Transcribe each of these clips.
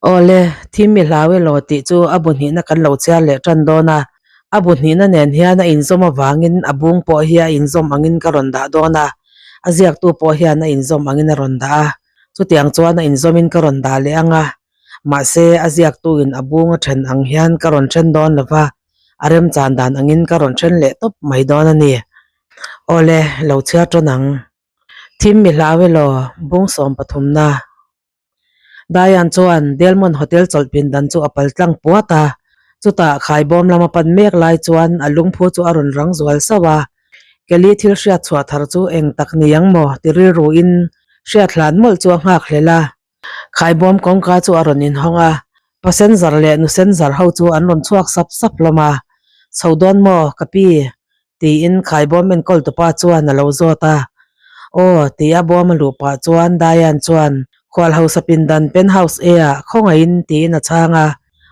Awle, thim i hlau elaw tih chu a bu hnihna kan lo chhiar leh tan dawn a. A bu hnihna nen hian a inzawm avangin a bung pawh hi a inzawm angin ka rawn dah dawn a, a ziaktu pawh hian a inzawm angin a rawn dah a. Chutiang chuan a inzawmin ka rawn dah leh ang a, mahse a ziaktuin a bung a then ang hian ka rawn then dawn lo va, a remchan dan angin ka rawn then leh tawp mai dawn a ni. Awle, lo chhiar tan ang. Thim i hlau elaw, bung sawm pathumna. Diane chuan Delmont Hotel chawlhpin dan chu a pal tlang puat a, chutah khaibawm lama pan mek lai chuan a lungphu chu a rawn rang zual sauh a. Kelly thil hriat chhuah thar chu eng tak ni ang maw ti rilruin hriat hlan mawlh chu a nghak hlel a. Khaibawm kawngka chu a rawn inhawng a, passenger leh nu senzar ho chu an rawn chhuak sap sap hlawm a. Chho dawn maw ka pi? Tiin khaibawm enkawl tupa chuan a lo zawt a. Aw, tia bawm a luh pah chuan Diane chuan khual hausa pindan penthouse e ah khawngaihin tiin a chhang a,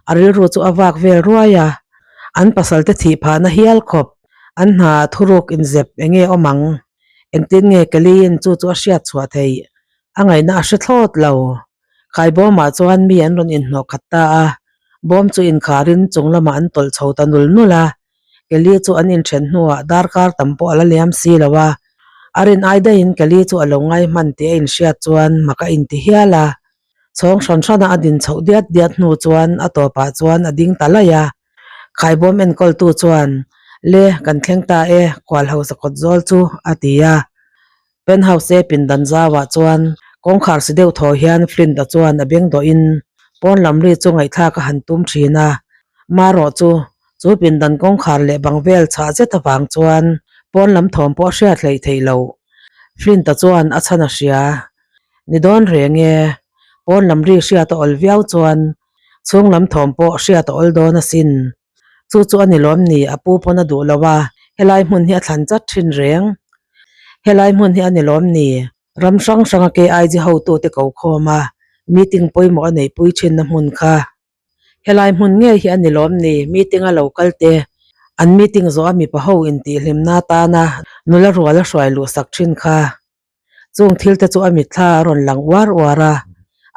a rilru chu a vak vel ruai a. An pasal te thih phahna hial khawp, an hna ah thuruk inzep eng nge awm ang? Engtin nge Kelly-in chu chu a hriat chhuah theih? A ngaihna a hre thlawt lo. Khaibawmah chuan mi an rawn inhnawh khat ta a, bawm chu inkharin chung lamah an tawlh chho ta nul nul a. Kelly chu an inthen hnuah darkar tam pawh a la liam si lo a, a rin ai daihin Kelly chu a lo ngai hman tih a inhriat chuan mak a inti hial a. Chhawng hran hrana a din chhoh diat diat hnu chuan a tawpah chuan a ding ta laih a. Khaibawm enkawltu chuan, Le, kan thleng ta e, khual hausa kawt zawl chu, a ti a. Penthouse e pindan zauah chuan kawngkhar si deuh thaw hian Flint-a chuan a beng dawhin pawn lam ri chu ngaihthlak a han tum thin a. Marawh chu, chu pindan kawngkhar leh bang vel chhah zet avang chuan pawn lam thawm pawh a hriat hleih theih loh. Flint-a chuan a chhan a hria. Ni dawn reng e, pawn lam ri hriat a awl viau chuan chhung lam thawm pawh hriat a awl dawn asin. Chu chu a ni lawm ni, a pu pawn a duh lo a, helai hmun hi a thlan chat thin reng. Helai hmun hi a ni lawm ni, ram hrang hranga KIG hotute ko khawm a, meeting pawimawh a neihpui thinna hmun kha. Helai hmun ngei hi a ni lawm ni, meeting a lo kal te, an meeting zawh a mipa ho intihhlimna atana nula rual a hruai luh sak thin kha. Chung thil te chu a mitthla a rawn lang uar uar a,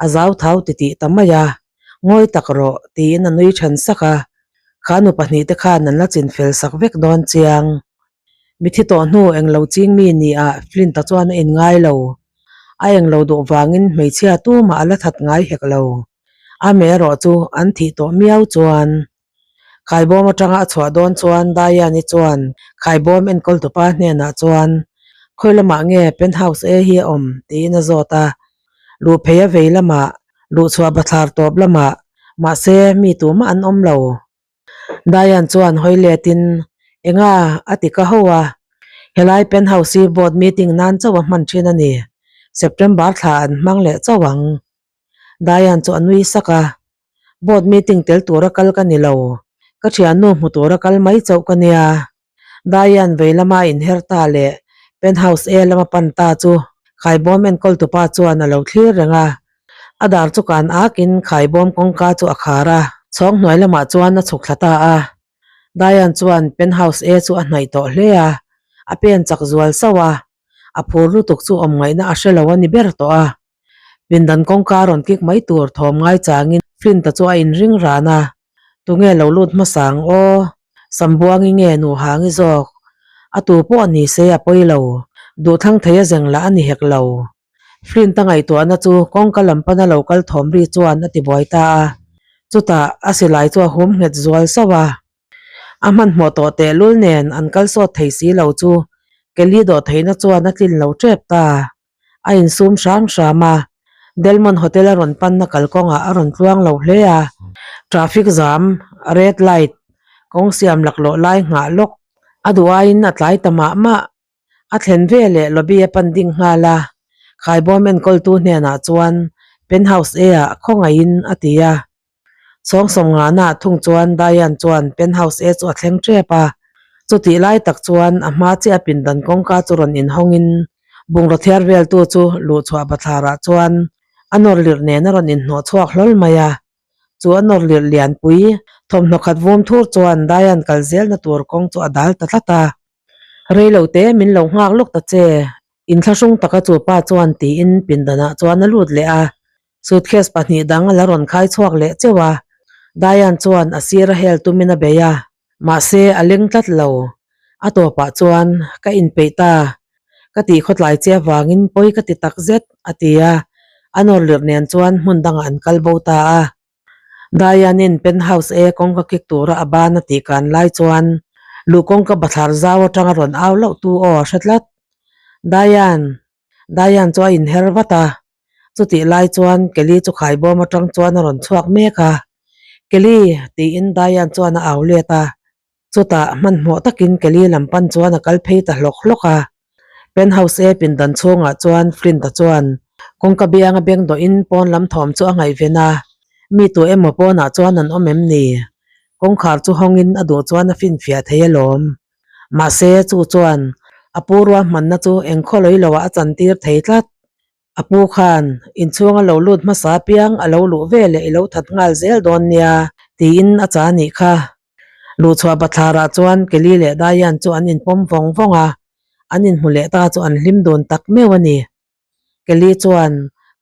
a zau thau ti tih ta mai a, Ngawi tak rawh, tiin a nui then sak a, Kha nu pahnihte khan an la chin fel sak vek dawn chiang. Mithi tawh hnu englo ching mi ni ah Flint-a chuan a inngai lo. A englo duh vangin hmeichhia tumah a la that ngai hek lo. Amaherawh chu an thih tawh miau chuan Khaibawm atanga a chhuah dawn chuan Diane-i chuan Khaibawm enkawl tupa hnenah chuan, Khawi lamah nge penthouse A hi a awm? tiin a zawt a. Luh phei a vei lamah, luh chhuah bathlar tawp lamah, mahse mi tumah an awm lo. Diane chuan hawi letin, Enga? a ti ka ho a. Helai penthouse hi board meeting nan chauh a hman thin a ni. September thla an hmang leh chauh ang. Diane chu a nui sak a, Board meeting tel tura kal ka ni lo, ka thiannu hmu tura kal mai chauh ka nia. Diane vei lama inher ta leh penthouse A lama pan ta chu khaibawm enkawl tupa chuan a lo thlir reng a, a dar chu kan akin khaibawm kawngka chu a khar a, chhawng hnuai lamah chuan a chhuk thla ta a. Diane chuan penthouse A chu a hnaih tawh hle a, a pen chak zual sauh a, a phur lutuk chu awm ngaihna a hre lo a ni ber tawh a. Pindan kawngka rawn kik mai tur thawm ngai changin Flint-a chu a inring ran a, Tunge lo lut hmasa ang aw? Sambuangi nge Nuhangi zawk? A tu pawh ni se a pawi lo, duhthlang thei a zeng lah a ni hek lo. Flint-a ngaihtuahna chu kawngka lam pana lo kal thawm ri chuan a ti buai ta a, chutah a silai chu a hum nghet zual sauh a. A hmanhmawh tawh tehlul nen an kal sawt thei si lo chu Kelly dawh theihna chuan a tlin lo tep ta. A insum hram hram a, Delmont Hotel a rawn panna kalkawngah a rawn tluang lo hle a, traffic jam, red light, kawng siam laklawh lai nghah lawk a duh aiin a tlai ta mah mah. A thlen ve leh lobby a pan ding nghal a, khaibawm enkawltu hnenah chuan penthouse A ah khawngaihin a ti a. Chhawngsawm ngahna ah thung chuan Diane chuan penthouse A chu a thleng tep a, chutih lai tak chuan a hma chiah a pindan kawngka chu rawn inhawngin bungraw thiar veltu chu luhchhuah bathlar ah chuan a nawr lirh nen a rawn inhnawh chhuak hlawl mai a. Chu a nawr lirh lianpui thawmhnaw khat vum thur chuan Diane kal zelna tur kawng chu a dal ta tlat a. Reilo te min lo nghak lawk ta che, inthlahrung taka chu pa chuan tiin pindanah chuan a lut leh a. Suitcase pahnih dang a la rawn khai chhuak leh cheuh a, Diane chuan a sir a hel tumin a bei a, mahse a leng tlat lo. A tawpah chuan, Ka inpeih ta, ka tih khawtlai che avangin pawi ka ti tak zet, a ti a, a nawr lirh nen chuan hmun dangah an kal bo ta a. Diane-in penthouse e kawngka kik tura a ban a tih kan lai chuan luh kawngka bathlar zau atanga rawn au loh tu aw a hre tlat. Diane! Diane chu a inher vat a, chutih lai chuan Kelly chu khaibawm atang chuan a rawn chhuak mek a. Kelly! tiin Diane chuan a au let a, chutah hmanhmawh takin Kelly lam pan chuan a kal phei ta hlawk hlawk a. Penthouse e pindan chhungah chuan Flint-a chuan kawngka bianga beng dawhin pawn lam thawm chu a ngaihven a, mi tu emaw pawnah chuan an awm em ni? Kawngkhar chu hawngin a duh chuan a finfiah thei alawm. Mahse chu chuan a pu ruahmanna chu engkhaw lawih loah a chantir thei tlat. A pu khan inchhunga lo lut hmasa piang a lo luh ve leh i lo that nghal zel dawn nia tiin a cha anih kha. Luhchhuah bathlarah chuan Kelly leh Diane chu an inpawm vawng vawng a, an inhmu leh ta chu an hlim dun tak meuh a ni. Kelly chuan,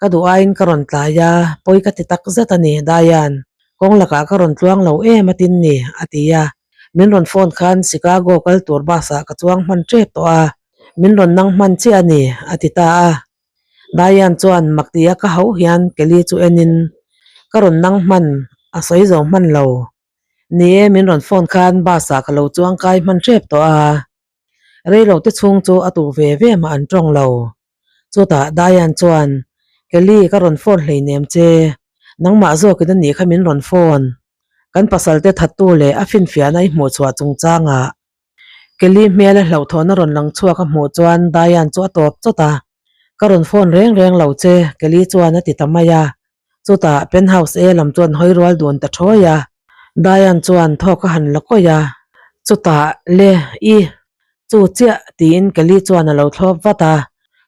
Ka duh aiin ka rawn tlai a, pawi ka ti tak zet a ni, Diane. Kawng lakah ka rawn tluang lo em a tin ni, a ti a. Min rawn phone khan Chicago kal tur bus ah ka chuang hman tep tawh a, min rawn nang hman chiah a ni, a ti ta a. Diane chuan mak tia ka hauh hian Kelly chu enin, Ka rawn nang hman, a sawi zo hman lo. Ni e, min rawn phone khan bus ah ka lo chuang kai hman tep tawh a. Reilo te chhung chu a tu ve ve mah an tawng lo. Chutah Diane chuan, Kelly, ka rawn phone hleinem che. Nangmah zawkin a nih kha min rawn phone. Kan pasal te thattu leh a finfiahna i hmuh chhuah chungchangah. Kelly hmela hlauhthawhna rawn lang chhuak a hmuh chuan Diane chu a tawp chawt a. Ka rawn phone reng reng lo che, Kelly chuan a ti ta mai a. Chutah penthouse e lam chuan hawi rual dun ta thawi a, Diane chuan thawk a han la kawih a, chutah le i chu chiah tiin Kelly chuan a lo thlawp vat a,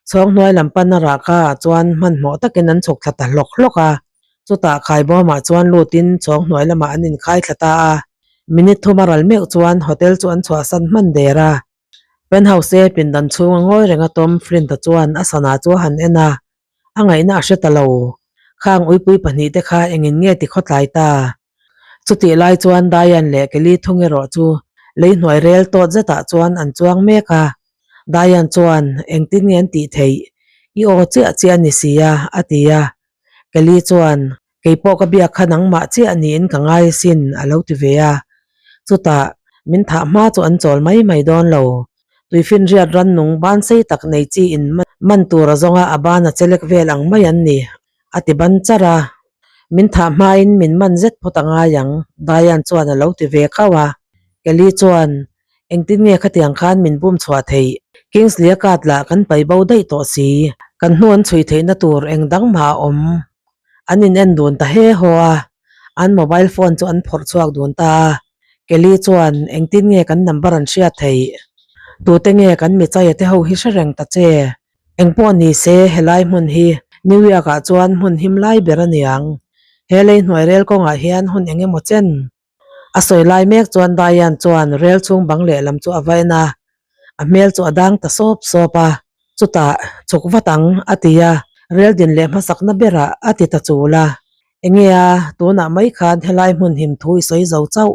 chhawng hnuai lam pan a rahka ah chuan hmanhmawh takin an chhuk thla ta hlawk hlawk a, chutah khaibawmah chuan lutin chhawng hnuai lamah an inkhai thla ta a, minute thum a ral meuh chuan hotel chu an chhuahsan hman der a. Penthouse e pindan chhunga ngawi renga Tom Flint-a chuan a sana chu a han en a, a ngaihna a hre ta lo. Khang uipui pahnihte kha engin nge ti khawtlai ta? Chutih lai chuan Diane leh Kelly thung erawh chu lei hnuai rel tawt zetah chuan an chuang mek a. Diane chuan, Engtin nge an tih theih? I aw chiah chiah a ni si a, a ti a. Kelly chuan, Kei pawh ka biak kha nangmah chiah niin ka ngai asin, a lo ti ve a. Chutah, min thah hma chu an chawl mai mai dawn lo. Tuifinriat rannung ban sei tak nei chi in man tur a zawnga a ban a chelek vel ang mai an ni, a ti ban charh a. Min thah hmain min man zet phawt a ngai ang, Diane chuan a lo ti ve khauh a. Kelly chuan, Engtin nge khatiang khan min bum chhuah theih? Kingsley-a card lah kan pai bo daih tawh si. Kan hnu an chhui theihna tur eng dang mah a awm. An in en dun ta he haw a, an mobile phone chu an phawrh chhuak dun ta a. Kelly chuan, Engtin nge kan number an hriat theih? Tute nge kan michaia te ho hi hre reng ta che? Engpawh ni se, helai hmun hi New York ah chuan hmun him lai ber a niang. He lei hnuai rel kawngah hian hun eng emaw chen A sawi lai mek chuan Diane chuan rel chhung bang lehlam chu a va en a, a hmel chu a dang ta sawp sawp a, chutah chhuk vat ang a ti a, rel din leh hmasakna berah a ti ta chul a, Enge a, tunah mai khan helai hmun him thu i sawi zo chauh,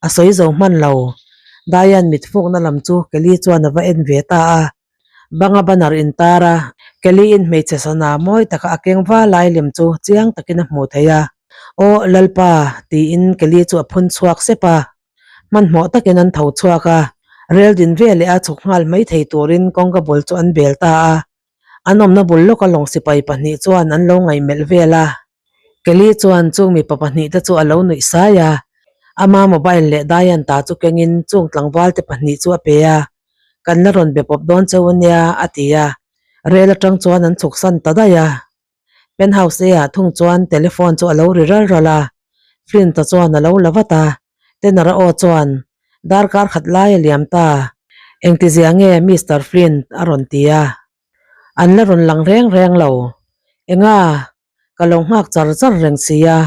a sawi zo hman lo. Diane mit fukna lam chu Kelly chuan a va en ve ta a, Banga banner intar a, Kelly-in hmeichhe sana mawi taka a keng va lai lem chu chiang takin a hmuh theih a. Aw Lalpa! tiin Kelly chu a phun chhuak sep a. Hmanhmawh takin an tho chhuak a, rel din ve leh a chhuk nghal mai thei turin kawngka bul chu an bel ta a. An awmna bul lawka lawng sipai pahnih chuan an lo ngaihmelh vel a. Kelly chuan chung mipa pahnihte chu a lo nuih sai a, ama mobile leh Diane ta chu kengin chung tlangvalte pahnih chu a pe a, Kan la rawn be pawp dawn cheu ania, a ti a. Rel atang chuan an chhuksan ta daih a. Penthouse A ah thung chuan telephone chu a lo ri ral ral a, Flint-a chuan a lo la vat a. Tenor-a aw chuan, Darkar khat lai a liam ta, engtizia nge Mister Flint? a rawn ti a. An la rawn lang reng reng lo. Enga? Ka lo nghak char char reng si a,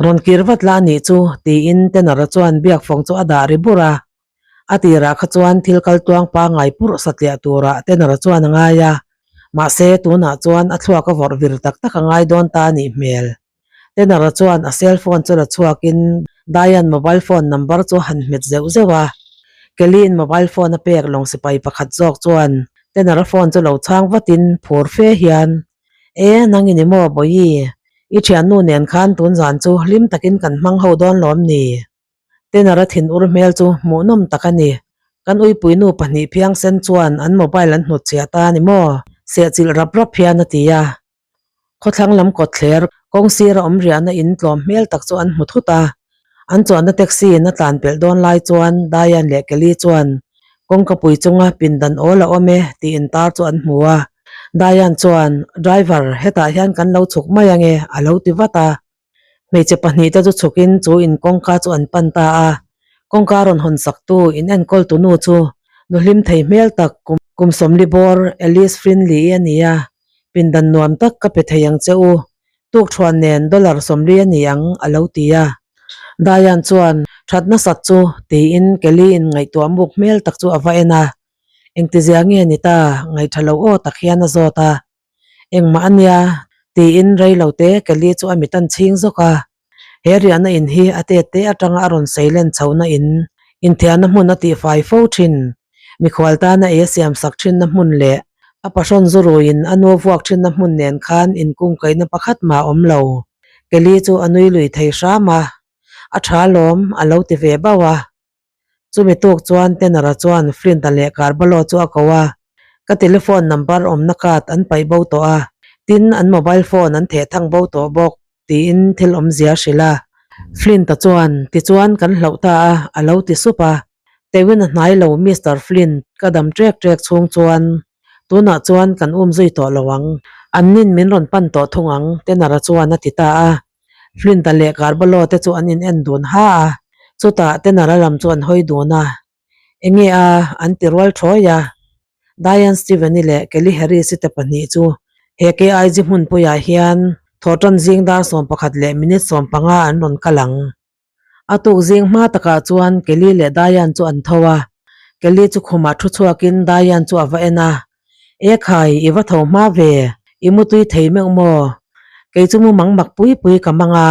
rawn kir vat la anih chu tiin Tenor-a chuan biakfawng chu a dah ri bur a. A tirah kha chuan thil kal tuang pangngai purh satliah turah Tenor-a chuan a ngai a. Mahse, tunah chuan a thluak a vawrh vir tak tak a ngai dawn ta a nih hmel. Tenara chuan a cell phone chu la chhuakin Diane mobile phone number chu a han hmet zeuh zeuh a. Kelly-in mobile phone a pek lawng sipai pakhat zawk chuan Tenara phone chu lo chhang vatin phur fe hian, E, nang i ni maw Bawihi? I thiannu nen khan tun zan chu hlim takin kan hmang ho dawn lawm ni? Tenara thin ur hmel chu hmuhnawm tak a ni. Kan uipuinu pahnih phiangsen chuan an mobile an hnutchhiah ta a ni maw? Sehchilh rap rap hian a ti a. Khawthlang lam kawtthler kawng sira awm riahna in tlawm hmel tak chu an hmu thut a. An chuanna taxi in a tlan pelh dawn lai chuan Diane leh Kelly chuan kawngkapui chunga pindan awl a awm e tih intar chu an hmu a. Diane chuan, Driver, hetah hian kan lo chhuk mai ange a lo ti vat a. Hmeichhe pahnihte chu chhukin chu in kawngka chu an pan ta a, kawngka rawn hawn saktu in enkawl tu nu chu nu hlim thei hmel tak kum kum sawmli bawr Alice Frinley-i a ni a, pindan nuam tak ka pe thei ang che u, tukthuan nen dollar 40 a ni ang a lo ti a. Diane chuan that nasat chu tiin Kelly-in ngaihtuah muk hmel tak chu a va en a, engtizia nge ni ta ngaihṭha lo aw tak hian a zawt a. Engmah a nia, tiin rei lo te Kelly chu a mit an chhing zawk a. He riahna in hi a tet te atanga a rawn sei len chhohna in, inthiahna hmun a tihfai fo thin. Mikhual tana ei a siam sak thinna hmun leh a pahrawn zu ruiin a nu vuak thinna hmun nen khan inkungkaihna pakhat mah a awm lo. Kelly chu a nui lui thei hram a, A tha lawm, a lo ti ve bauh a. Chumi tuk chuan Tenor-a chuan Flint-a leh Carballo chu a ko a, Ka telephone number awmna card an paih bo tawh a, tin an mobile phone an theh thang bo tawh bawk, tiin thil awmzia a hrilh a. Flint-a chuan, Tichuan kan hlauh ta a, a lo ti sup a. Tewin a hnai lo Mister Flint, ka dam trek trek chhung chuan tunah chuan kan um zui tawh lo ang. An nin min rawn pan tawh thung ang, Tenor-a chuan a ti ta a. Flint-a leh Carballo te chu an in en dun ha a, chutah Tenor-a lam chu an hawi dun a. Enge a? an ti rual thawi a. Diane Steven-i leh Kelly Harris-i te pahnih chu he KIG hmunpuiah hian thawhtan zing dar 11 leh minute 15 an rawn kal ang. A tuk zing hma takah chuan Kelly leh Diane chu an tho a, Kelly chu khumah thu chhuakin Diane chu a va en a, E khai, i va tho hma ve, i mu tui thei meuh maw? Kei chu mu mang mak pui pui ka mang a,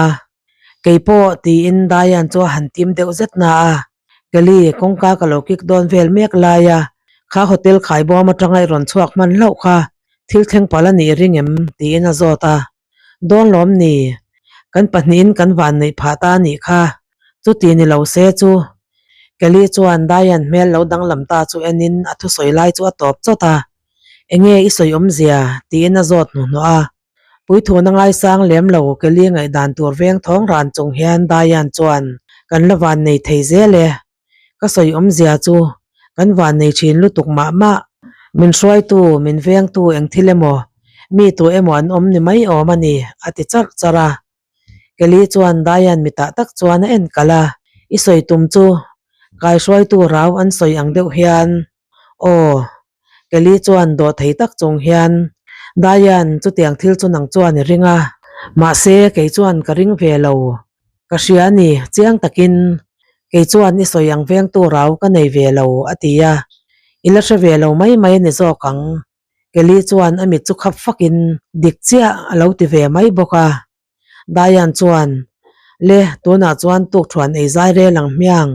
kei pawh tiin Diane chu a han tim deuh zet na a, Kelly, kawngka ka lo kik dawn vel mek lai a, kha hotel khaibawm atanga i rawn chhuak hman hlauh kha, thil thleng palh a nih ring em? tiin a zawt a. Dawn lawm ni, kan pahnihin kan van neih phah ta a nih kha, chuti ni lo se chu. Kelly chuan Diane hmel lo danglam ta chu enin a thusawi lai chu a tawp chawt a, Enge i sawi awmzia? tiin a zawt hnuhnawh a. Puithuna ngaisang lem lo Kelly ngaihdan tur veng thawng ran chung hian Diane chuan, Kan la van nei thei zel e, Ka sawi awmzia chu kan van nei thin lutuk mah mah. Min hruaitu, min vengtu eng thil emaw, mi tu emaw an awm ni mai awm a ni, a ti charh charh a. Kelly chuan Diane mitah tak chuan a en kalh a, I sawi tum chu kaihruaitu rau an sawi ang deuh hian, Aw. Kelly chuan dawh thei tak chung hian, Diane, chutiang thil chu nang chuan i ring a, mahse kei chuan ka ring ve lo. Ka hria a ni, chiang takin kei chuan i sawi ang vengtu rau ka nei ve lo, a ti a. I la hre ve lo mai mai a ni zawk ang. Kelly chuan a mit chu khap fakin dik chiah a lo ti ve mai bawk a. Diane chuan, Le, tunah chuan tukthuan ei zai rel ang hmiang,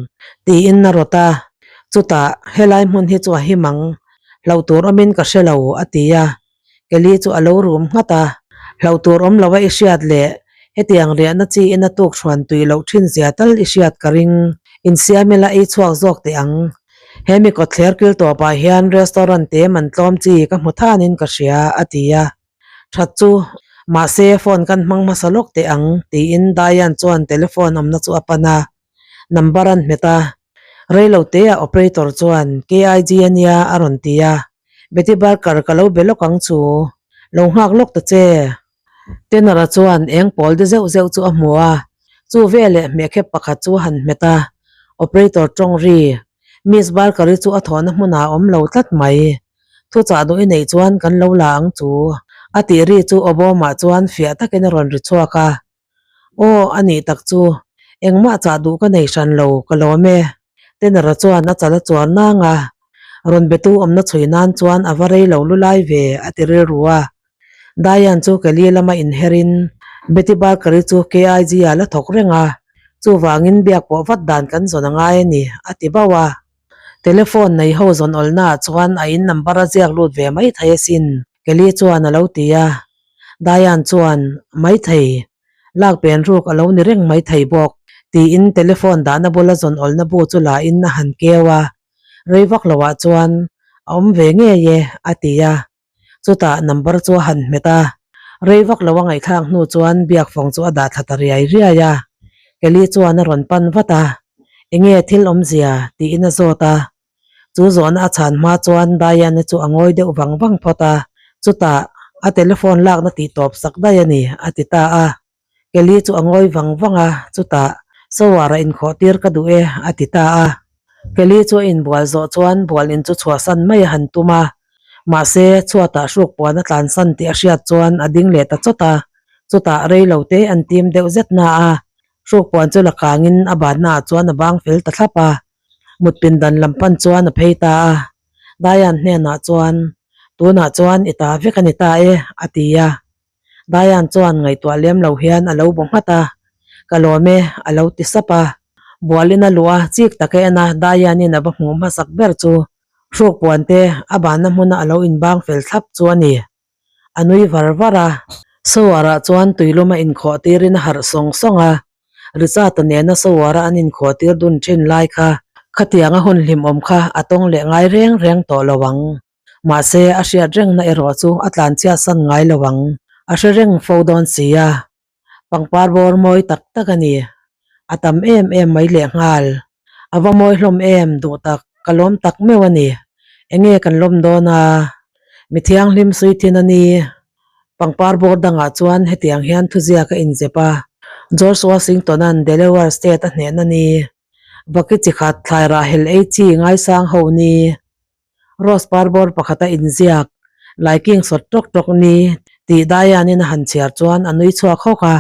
tiin a rawt a. Chutah, helai hmun hi chu a him ang, hlauh tur awmin ka hre lo, a ti a. Kelly chu a lo rum nghat a, Hlauh tur awm lo a i hriat leh hetiang riahna chi ina tuk hruan tui loh thin zia tal i hriat ka ring. Insiam ila ei chhuak zawk teh ang. He mi kawtthler kil tawpah hian restaurant te man tlawm chi ka hmu thanin ka hria, a ti a. That chu, mahse phone kan hmang hmasa lawk teh ang, tiin Diane chuan telephone awmna chu a pan a. Number an hmet a, reilo teah operator chuan KIG a nia a rawn ti a, Betty Barker ka lo be lawk ang chu, lo nghak lawk ta che. Tenor-a chuan eng pawl de zeuh zeuh chu a hmu a, chu veleh hmehkhep pakhat chu a han hmet a, operator tawng ri, Miss Barker-i chu a thawhna hmunah a awm lo tlat mai, thuchah duh i neih chuan kan lo la ang chu, a tih ri chu Obama chuan fiah takin a rawn ri chhuak a. Aw, a nih tak chu, engmah chah duh ka nei hran lo, ka lawm e. Tenor-a chuan a chal a chuan nang a. Rawn betu awmna chhui nan chuan a va rei lo lu lai ve, a ti rilru a. Diane chu Kelly lama inherin Betty Barker-i chu KIG-ah la thawk reng a, chuvangin biak pawh vat dan kan zawn a ngai a ni, a ti bauh a. Telephone nei ho zawn awlnaah chuan a in number a ziak lut ve maithei asin, Kelly chuan a lo ti a. Diane chuan, Maithei, lak pen ruk a lo ni reng maithei bawk, tiin telephone dahna bula zawn awlna bu chu la in a han keu a. Rei vak loah chuan, A awm ve ngei e, a ti a. Chutah number chu a han hmet a, rei vak lo a ngaihthlak hnu chuan biakfawng chu a dah thla ta riai riai a. Kelly chuan a rawn pan vat a, Enge thil awmzia? tiin a zawt a. Chu zawhna a chhan hma chuan Diane-i chu a ngawi deuh vang vang phawt a, chutah a telephone lakna tih tawp sak daih a ni, a ti ta a. Kelly chu a ngawi vang vang a, chutah, Shower-a inkhawh tir ka duh e, a ti ta a. Kelly chu a inbual zawh chuan bual in chu chhuahsan mai a han tum a, mahse, chhuatah hruk puan a tlansan tih a hriat chuan a ding leh ta chawt a, chutah rei lo te an tim deuh zet na a, hruk puan chu la kangin a bannaah chuan a bang fel ta thlap a, mut pindan lam pan chuan a phei ta a. Diane hnenah chuan, Tunah chuan i ta vek a ni ta e, a ti a. Diane chuan ngaihtuah lem lo hian a lo bu nghat a, Ka lawm e, a lo ti sap a. Bualin a luh a, chik tak e en a, Diane-in a va hmuh hmasak ber chu hruk puan te a banna hmuna a lo inbang fel thlap chu a ni. A nui var var a. Shower-ah chuan tuilum a inkhawh tirin a harh sawng sawng a, Richard-a nena shower-a an inkhawh tir dun thin lai kha khatianga hun hlimawm kha a tawng leh ngai reng reng tawh lo ang. Mahse, a hriat rengna erawh chu a tlanchhiat san ngai lo ang. A hre reng fo dawn si a. Pangpar bawr mawi tak tak a ni. A tam em em mai lehnghal. A va mawi hlawm em duh tak, ka lawm tak meuh a ni. Enge kan lawm dawn a? Mi thianghlim sui thin a ni. Pangpar bawr dangah chuan hetiang hian thuziak a inzep a. George Washington-a'n Delaware State a hnehna ni. Vaki chi khat thlai rah hel ei chi ngaisang ho ni. Rose par bawr pakhata inziak, Laiking sawt tawk tawk ni tih Diane-in a han chhiar chuan a nui chhuak hawk a.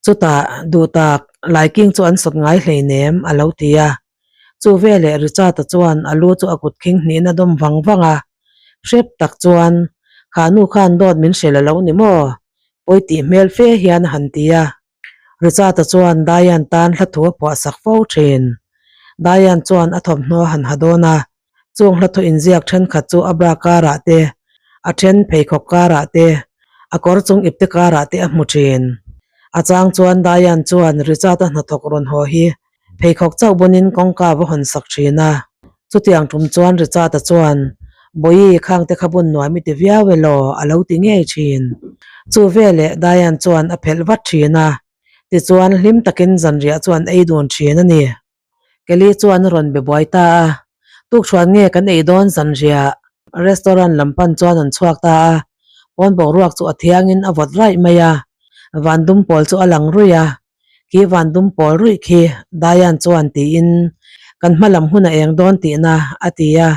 Chutah, duh tak, Laiking chu an sawt ngai hleinem, a lo ti a. Chu veleh Richard-a chuan a lu chu a kut khing hnihin a dawm vang vang a. Hrep tak chuan, Kha nu khan dawt min hrilh a lo ni maw? Pawi tih hmel fe hian a han ti a. Richard-a chuan Diane tan hla thu a phuah sak fo thin. Diane chuan a thawmhnaw a han ha dawn a, chung hla thu inziak thenkhat chu a bra karah te, a then pheikhawk karah te, a kawr chung ipte karah te a hmu thin. A chang chuan Diane chuan Richard-a hnathawk rawn haw hi pheikhawk chauh bunin kawngka va hawn sak thin a. Chutiang tum chuan Richard-a chuan, Bawihi, khangte kha bun nuam i ti viau elaw? a lo ti ngei thin. Chu veleh Diane chuan a phelh vat thin a, tichuan hlim takin zanriah chu an ei dun thin a ni. Kelly chuan a rawn be buai ta a, Tukṭhuan nge kan ei dawn zanriah? Restaurant lam pan chuan an chhuak ta a, pawn boruak chu a thiangin a vawt raih mai a, van dum pawl chu a lang ruih a, Khi van dum pawl ruih khi Diane chuan tiin kan hma lam hun a eng dawn tihna a ti a.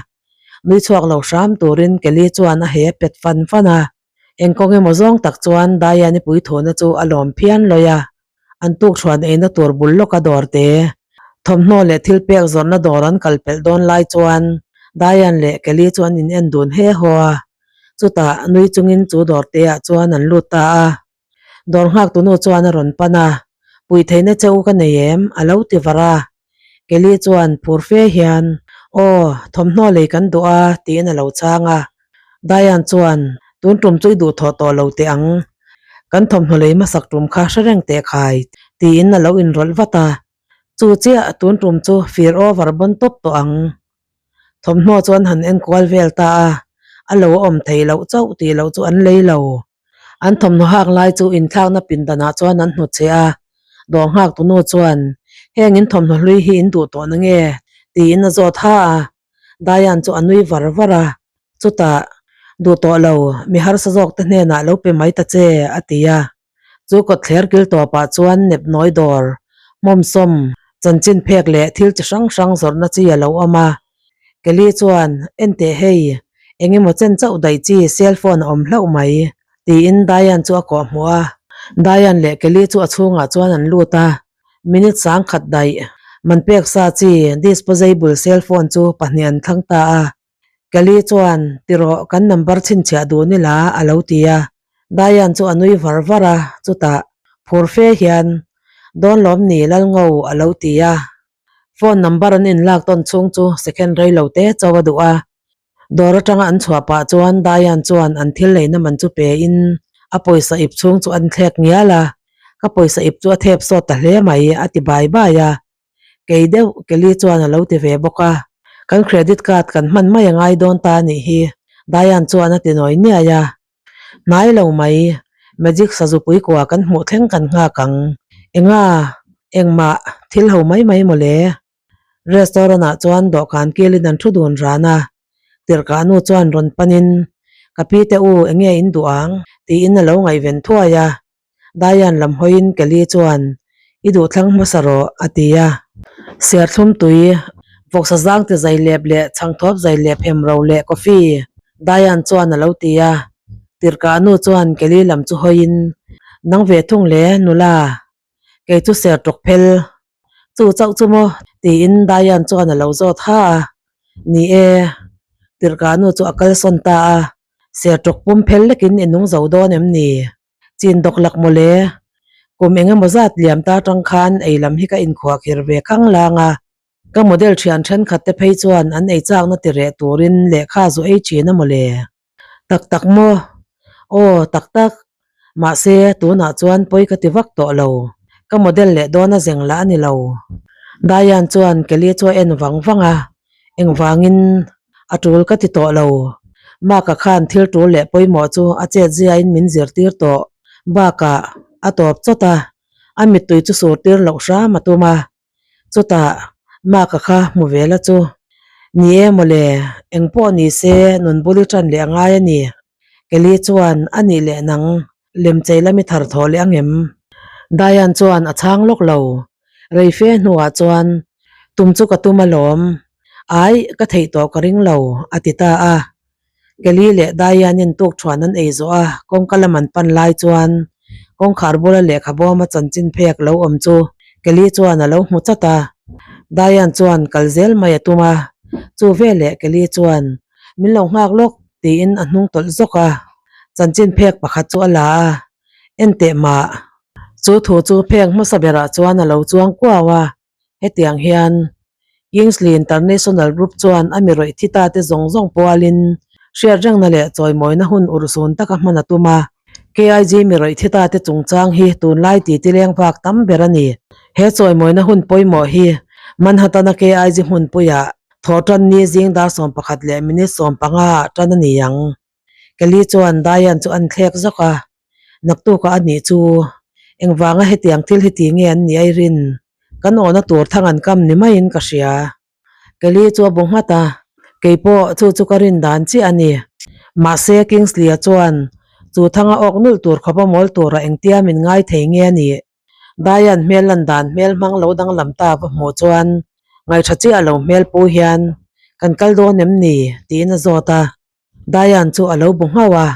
Nui chhuak lo hram turin Kelly chuan a he pet fan fan a. Eng kawng emaw zawng tak chuan Diane-i puithuna chu a lawm phian lawih a. An tukthuan eina tur bul lawka dawr te, thawmhnaw leh thil pek zawrhna dawr an kal pelh dawn lai chuan Diane leh Kelly chu an in en dun he haw a. Chutah nui chungin chu dawr te ah chuan an lut ta a. Dawr nghak tunu chuan a rawn pan a, Puih theihna che u ka nei em? a lo ti var a. Kelly chuan phur fe hian, Aw, thawmhnaw lei kan duh a, tiin a lo chhang a. Diane chuan, Tun tum chu i duh thawh tawh lo teh ang. Kan thawmhnaw lei hmasak tum kha hre reng teh khai, tiin a lo inrawlh vat a. Chu chiah tun tum chu fir over bawn tawp tawh ang. Thawmhnaw chu an han enkual vel ta a, a lo awm thei loh chauh tih loh chu an lei lo. An thawmhnaw hak lai chu inthlakna pindanah chuan an hnut che a, dawr nghak tunu chuan, Heng in thawmhnaw hlui hi in duh tawh na nge? tiin a zawt ha a, Diane chu a nui var var a, chutah, Duh tawh lo, mi harsa zawk te hnenah lo pe mai ta che, a ti a. Chu kawtthler kil tawpah chuan nepnawi dawr, hmawmsawm, chanchin phek leh thil chi hrang hrang zawrhna chi a lo awm a. Kelly chuan, Enteh hei, eng emaw chen chauh daih chi cell phone a awm hlauh mai, tiin Diane chu a kawh hmuh a. Diane leh Kelly chu a chhungah chuan an lut a, minute sangkhat daih, man pek sa chi disposable cell phone chu pahnih an thlang ta a. Kelly chuan, Ti rawh, kan number chhinchhiah dun ila, a lo ti a. Diane chu a nui var var a, chutah phur fe hian, Dawn lawm ni Lalngo, a lo ti a. Phone number an inlak tawn chhung chu second rei lo te chauh a duh a. Dawr atanga an chhuah pah chuan Diane chuan an thil leina man chu pe in a pawisa ip chhung chu an thlek ngial a, Ka pawisa ip chu a thep sawt ta hle mai, a ti bai bai a. Kei deuh Kelly chuan a lo ti ve bawk a, Kan credit card kan hman mai a ngai dawn ta a nih hi, Diane chuan a ti nawi niai a. Hnai lo mai, Magic sazupui kua kan hmuh thleng kan nghak ang. Enga, engmah, thil ho mai mai mawle. Restaurant ah chuan dawhkan kilin an thu dun ran a, tirhkah nu chuan rawn panin, Ka pi te u, enge in duh ang? tiin a lo ngaihven thuai a. Diane lam hawiin Kelly chuan, I duh thlang hmasa rawh, a ti a. Serthlum tui, vawksa zang ti zai lep leh chhangthawp zai lep hem ro leh coffee, Diane chuan a lo ti a. Tirhkah nu chuan Kelly lam chu hawiin, Nang ve thung le, nula. Kei chu ser tawk phel. Chu chauh chu maw? tiin Diane chuan a lo zawt ha a. Ni e, tirhkah nu chu a kalsawn ta a. Ser tawk pum phel lekin i nung zo dawn em ni? Chin dawk lak mawle. Kum eng emaw zat liam ta tang khan ei lam hi ka inkhuahkhir ve khang lang a. Ka model thian thenkhat te phei chuan an ei chakna ti reh turin lehkha zu ei thin a mawle. Tak tak maw? Aw, tak tak. Mahse, tunah chuan pawi ka ti vak tawh lo. Ka model leh dawn a zeng lah a ni lo. Diane chuan Kelly chu a en vang vang a, Engvangin a tul ka ti tawh lo. Mark-a khan thil tul leh pawimawh chu a chet ziain min zirtir tawh. Bakah a tawp chawt a, a mittui chu surtir loh hram a tum a. Chutah Mark-a kha hmu ve la chu, Ni e mawle, eng pawh ni se nun bul i tan leh a ngai a ni. Kelly chuan a nih leh nang lemchei lam i thar thawh leh angem? Diane chuan a chhang lawk lo. Rei fe hnuah chuan, Tum chu ka tum alawm. Ai, ka theih tawh ka ring lo, a ti ta a. Kelly leh Diane-in tukthuan an ei zawh a, kawngka lam an pan lai chuan kawngkhar bula lehkha bawma chanchin phek lo awm chu Kelly chuan a lo hmu chat a. Diane chuan kal zel mai a tum a, chu veleh Kelly chuan, Min lo nghak lawk, tiin a hnung tawlh zawk a. Chanchin phek pakhat chu a la a, En teh mah. Chu thu chu phek hmasa berah chuan a lo chuang kuau a, Hetiang hian Kingsley International Group chuan a mi rawih thi ta te zawng zawng pualin hriatrengna leh chawimawina hun urhsun taka hman a tum a. KIG mi rawih thi ta te chungchang hi tunlai titi leng vak tam ber a ni. He chawimawina hun pawimawh hi Manhattan-a KIG hmunpuiah thawhtan ni zing dar 11 leh minute 15 ah tan a ni ang. Kelly chuan Diane chu an thlek zawk a, Naktukah a nih chu engvanga hetiang thil hi ti nge an nih airin kan awhna tur thang an kam ni maiin ka hria. Kelly chu a bu nghat a, Keipawh chu chu ka rin dan chiah a ni. Mahse Kingsley-a chuan chu thanga awk nulh tur khawpa mawl tura engtia min ngai thei nge a nih? Diane hmel lan dan hmel hmang lo danglam ta va hmuh chuan ngaihṭha chiah lo hmel pu hian kan kal dawn em ni? tiin a zawt a. Diane chu a lo bu nghauh a,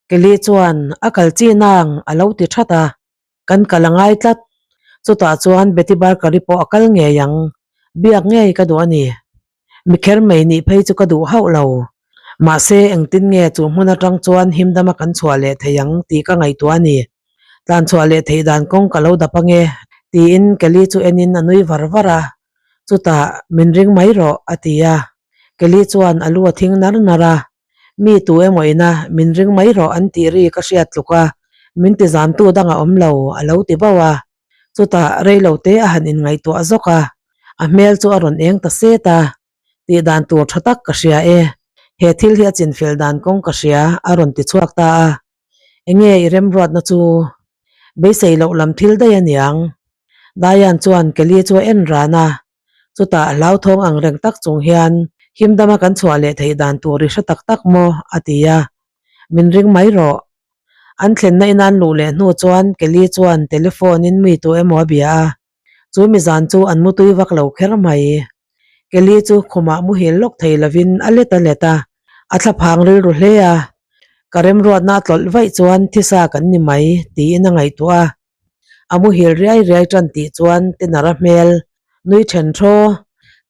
Kelly chuan a kal chi nang a lo ti that a, kan kal a ngai tlat. Chutah chuan Betty Barker-i pawh a kal ngei ang, biak ngei ka duh a ni. Mi kher mai nih phei chu ka duh hauh lo. Mahse, engtin nge chu hmun atang chuan himdama kan chhuah leh thei ang tih ka ngaihtuah a ni. Tlan chhuah leh theih dan kawng ka lo dap ange, tiin Kelly chu enin a nui var var a. Chutah, Min ring mai rawh, a ti a. Kelly chuan a lu a thing nar nar a. Mi tu emaw ina min ring mai rawh an tih ri ka hriat tluk a, min ti zamtu dang a awm lo, a lo ti bauh a. Chutah reilo te a han inngaihtuah zawk a, a hmel chu a rawn eng ta set a, tih dan tur tha tak ka hria e, he thil hi a chinfel dan kawng ka hria a rawn ti chhuak ta a, enge i remruatna chu beisei loh lam thil daih a niang? Diane chuan Kelly chu a en ran a, chutah hlauthawng ang reng tak chung hian himdama kan chhuah leh theih dan tur i hre tak tak maw? a ti a, min ring mai rawh. An thlenna in an luh leh hnu chuan Kelly chuan telephone in mi tu emaw a bia a, chu mi zan chu an mutui vak lo kher mai. Kelly chu khumah muhil lawk thei lovin a let a let a, a thlaphang rilru hle a, ka remruatna a tlawlh vaih chuan thisa kan ni mai tiin a ngaihtuah a. A muhil riai riai tan tih chuan Tenara hmel nui then thaw.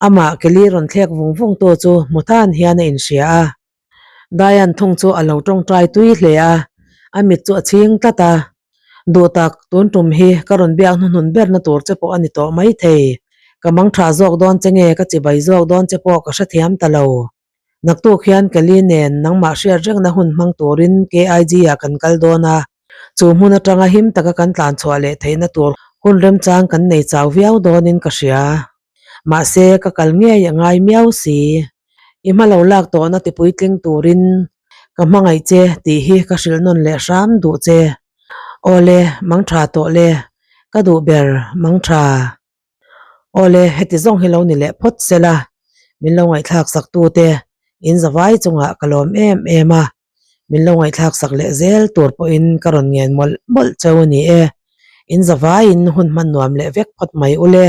Amah Kelly rawn thlek vung vung tu chu hmu tan hian a inhria a. Diane thung chu a lo tawngtai tui hle a, a mit chu a chhing tlat a. Duh tak, tun tum hi ka rawn biak hnuhnun berna tur che pawh a ni tawh maithei. Ka mang tha zawk dawn che nge ka chibai zawk dawn che pawh ka hrethiam ta lo. Naktuk hian Kelly nen nangmah hriat rengna hun hmang turin KIG ah kan kal dawn a, chu hmun atanga him taka kan tlan chhuah leh theihna tur hun remchang kan nei chau viau dawnin ka hria. Mahse, ka kal ngei a ngai miau si. I hma lo lak tawhna ti puitling turin ka hmangaih che tih hi ka hrilh nawn leh hram duh che. Awle, mang tha tawh le, ka duh ber mang tha. Awle, heti zawng hi lo ni leh phawt se la, min lo ngaihthlak sak tute in zavai chungah ka lawm em em a, min lo ngaihthlak sak leh zel tur pawhin ka rawn ngen mawlh mawlh cheu a ni e. In zavaiin hun hman nuam leh vek phawt mai ule.